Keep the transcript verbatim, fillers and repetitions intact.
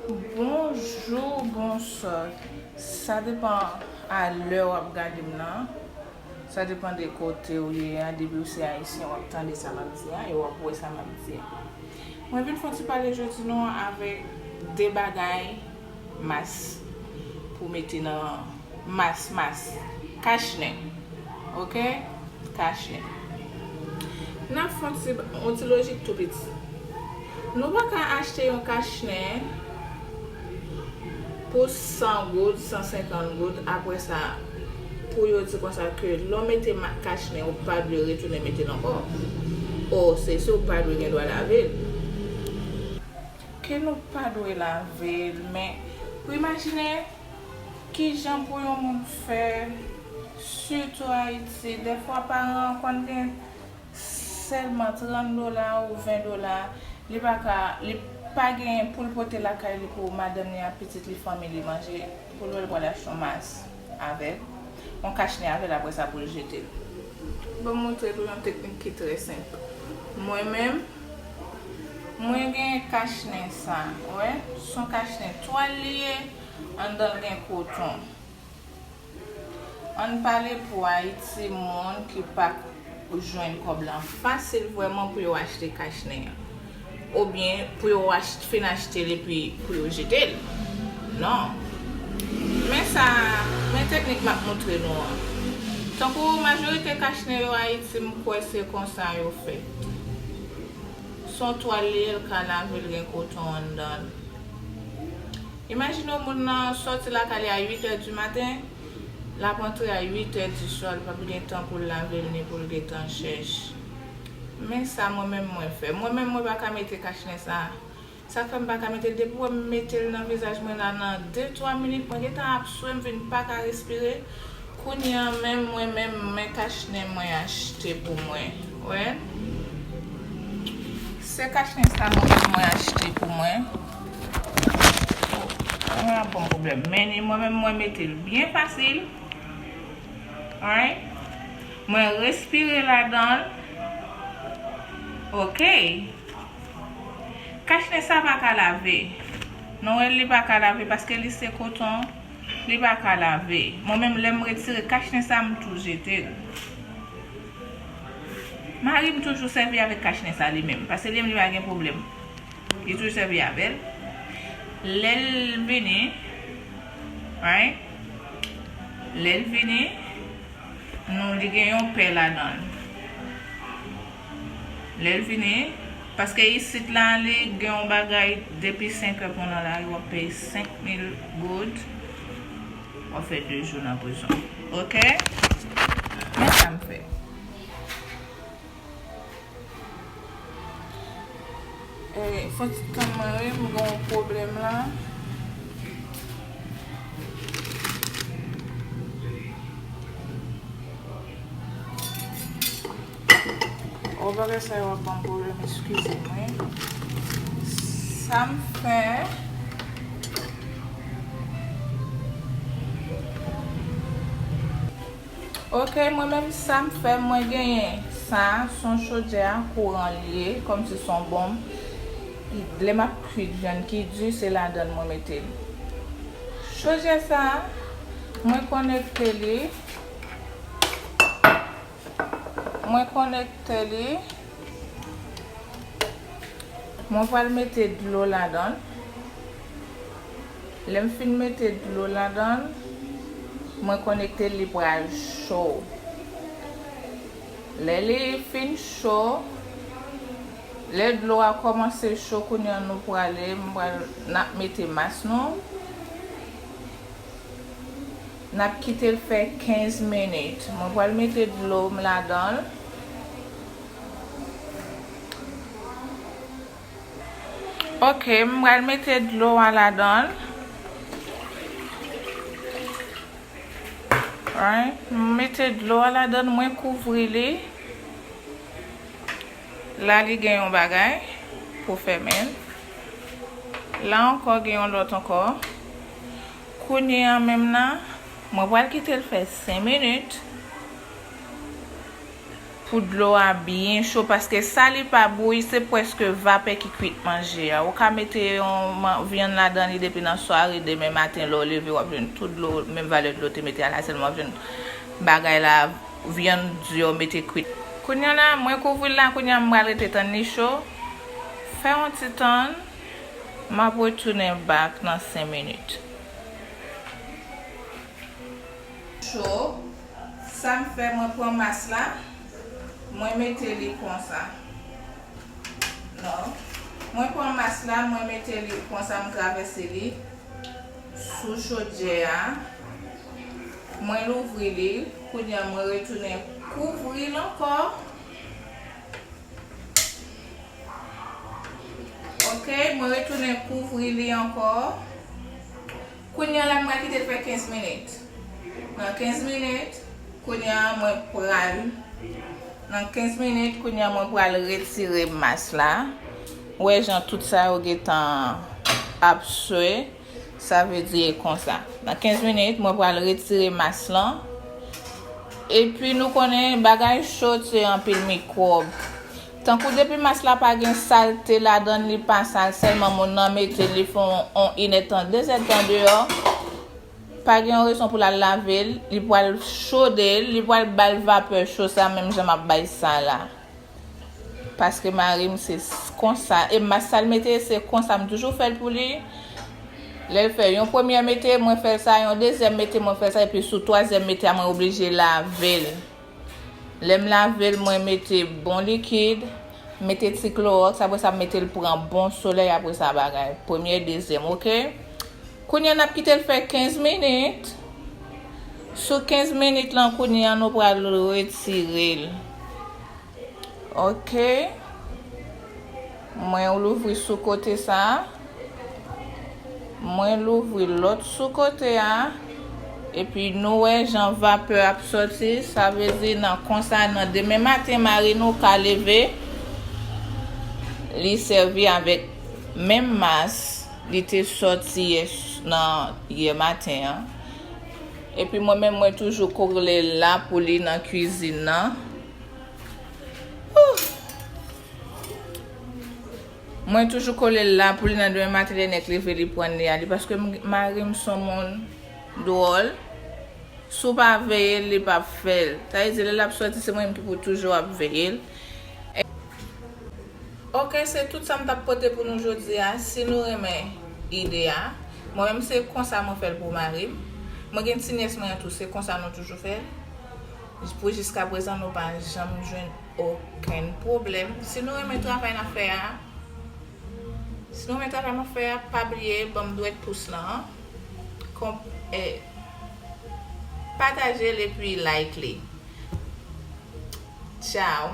Bonjou, bonswa. Sa depann a lè w ap gade m nan. Sa depann de kote w ye a. Depi w se ayisyen, w ap tande sa m ap di a e w ap wè sa m ap di a. Mwen vin fè yon ti pale jodi nou avèk de bagay mas pou mete nan mas, mas, kachnen. Oke? Kachnen. N ap fè yon ti, yon ti lojik tou piti. Nou pa ka achte yon kachnen pou san goud, san senkant goud. Apre sa, pou yo di konsa ke lè w mete ma-, kachnen, ou pa dwe retounen mete l ankò. O, se si ou pa dwe gen dwa lave l. Ke nou pa dwe lave l, men ou imajine kijan pou yon moun fè, sitou Ayiti, dèfwa paran an konn gen sèlman trant dola ou ven dola, li pa ka, li pa gen pou l pote lakay li pou madanm li ak pitit li, fanmi li manje, pou l wè l pral achte yon mas avè l, yon kachnen avè l, apre sa pou l jete l. Ban m montre nou yon teknik ki trè senp. Mwen menm, mwen gen kachnen sa, wè, se yon kachnen twal li ye, anndan l gen koton. Ann pale pou Ayiti, moun ki pa jwenn kòb lan fasil vrèman pou yo achte kachnen an. Oubyen pou yo ach-, fin achte l epi pou yo jete l. Non. Men sa, men teknik m ap montre nou an. Tankou majorite kachnen yo Ayiti, m kwè se konsa yo fèt. Se yon twal li ye, l ka lave l, gen koton anndan l. Imajine w, moun nan sòti lakay li a uit è di maten, l ap antre a uit è di swa, li p ap gen tan pou l lave l ni pou l gentan chèch. Men sa mwen menm mwen fè. Mwen menm mwen pa ka mete kachnen sa. Sa k fè m pa ka mete l, depi w wè m mete l nan vizaj mwen la, nan de twa minit, mwen gentan ap swe, m vin pa ka respire. Kounye a menm, mwen menm, men kachnen mwen achte pou mwen. Wè? Se kachnen sa mwen menm mwen achte pou mwen. Mwen ap ban m pwoblèm. Men ni mwen menm mwen mete l byen fasil. Alright? Mwen respire ladan l. Oke. Kachnen sa pa ka lave. Nou wè li pa ka lave paske li se koton. Li pa ka lave. Mwen menm lè m retire kachnen sa, m tou jete l. Mari m toujou sèvi avèk kachnen sa li menm, paske li menm li pa gen pwoblèm. Li toujou sèvi avè l. Lè l vini, right? Lè l vini, nou, li gen yon pè ladan l. Lè l vini, paske isit la, li gen yon bagay, depi senk è pou nan lari, w ap peye senk mil goud, w ap fè de jou nan prizon. Oke? Men sa m fè. E, fò ti tann mwen, wi, m gen yon pwoblèm la. O, bagay sa yo ap ban m pwoblèm, eskize mwen. Sa m fè. Oke, mwen menm sa m fè, mwen genyen sa, se yon chodyè a kouran li ye, kòmsi se yon bonm. Lè m ap kwit vyann ki di, se ladan l mwen mete l. Chodyè sa, mwen konekte li. Mwen konekte li. Mwen pral mete dlo ladan l. Lè m fin mete dlo ladan l, mwen konekte l, li pral cho. Lè li fin cho, lè dlo a kòmanse cho, kounye a nou prale, m pral, n ap mete mas nou. N ap kite l fè kenz minit. Mwen pral mete dlo m ladan l. Oke, m pral mete dlo a ladan l. Right? M mete dlo a ladan l, mwen kouvri li. La, li gen yon bagay pou fèmen l. La ankò, gen yon lòt ankò. Kounye a menm nan, mwen pral kite l fè senk minit. Pou dlo a byen cho, paske sa li pa bouyi, se prèske vapè ki kwit manje a. Ou ka mete yon man- vyann ladan li depi nan sware, demen maten lè w leve, w ap jwenn tout dlo, menm valè dlo te mete a la, sèlman w ap jwenn bagay la, vyann di w mete kwit. Kounye a la, mwen kouvri l la, kounye a m pral rete tann li cho. Fè yon ti tann, m ap retounen back nan senk minit. Cho. Sa m fè, mwen pran mas la, mwen mete li konsa. Non. Mwen pran mas la, mwen mete li konsa, m travèse li sou chodyè a. Mwen louvri li, kounye a mwen retounen kouvri l ankò. Ok, mwen retounen kouvri li ankò. Kounye a la, mwen kite l fè kenz minit. Nan kenz minit, kounye a mwen pral, nan kenz minit, kounye a mwen pral retire mas la. Ou wè jan tout sa yo gentan abswe, sa vle di e konsa. Nan kenz minit, mwen pral retire mas lan. Epi nou konnen bagay cho tire anpil mikwòb. Tankou depi mas la pa gen salte ladan l, li pa sal, sèlman moun nan mete l, li fè on, on inèdtan, dezèdtan deyò, pa gen yon rezon pou l al lave l, li pral chode l, li pral ba l vapè cho sa, menm jan m ap bay sa la. Paske mari m se s- konsa, e mas sa l mete, se konsa m toujou fè l pou li. Lè l fè yon premyè mete, mwen fè l sa, yon dezyèm mete, mwen fè l sa, epi sou twazyèm mete a, mwen oblije lave l. Lè m lave l, mwen mete bon likid, mete ti klowòks, apre sa m mete l pran bon solèy, apre sa bagay. Premye, dezyèm, ok? Kounye a n ap kite l fè kenz minit. Sou kenz minit lan, kounye a nou pral retire l. Ok. Mwen louvri sou kote sa a. Mwen louvri lòt sou kote a. Epi nou wè jan vapè ap sòti. Sa vle di nan konsa, nan demen maten, mari nou ka leve. Li sèvi avèk menm mas li te sòti yè s- nan yè maten an. Epi mwen menm, mwen toujou kole l la pou li nan kwizin nan. Mwen toujou kole l la pou li nan demen maten lè nèg leve li pran li ale, paske m- mari m son moun dwòl. Si w pa veye l, li p ap fè l. Sa vle di lè l ap sòti, se mwen menm ki pou toujou ap veye l. Ok, se tout sa m t ap pote pou nou jodi a. Si nou renmen ide a, mwen menm se konsa mwen fè l pou mari m. Mwen gen ti nyès mwen an tou, se konsa nou toujou fè l. Pou jiskaprezan, nou pa janm jwenn okenn pwoblèm. Si nou renmen travay n ap fè a, si nou renmen travay m ap fè a, pa bliye ban m dwèt pous lan, pataje l epi like li. Tchao.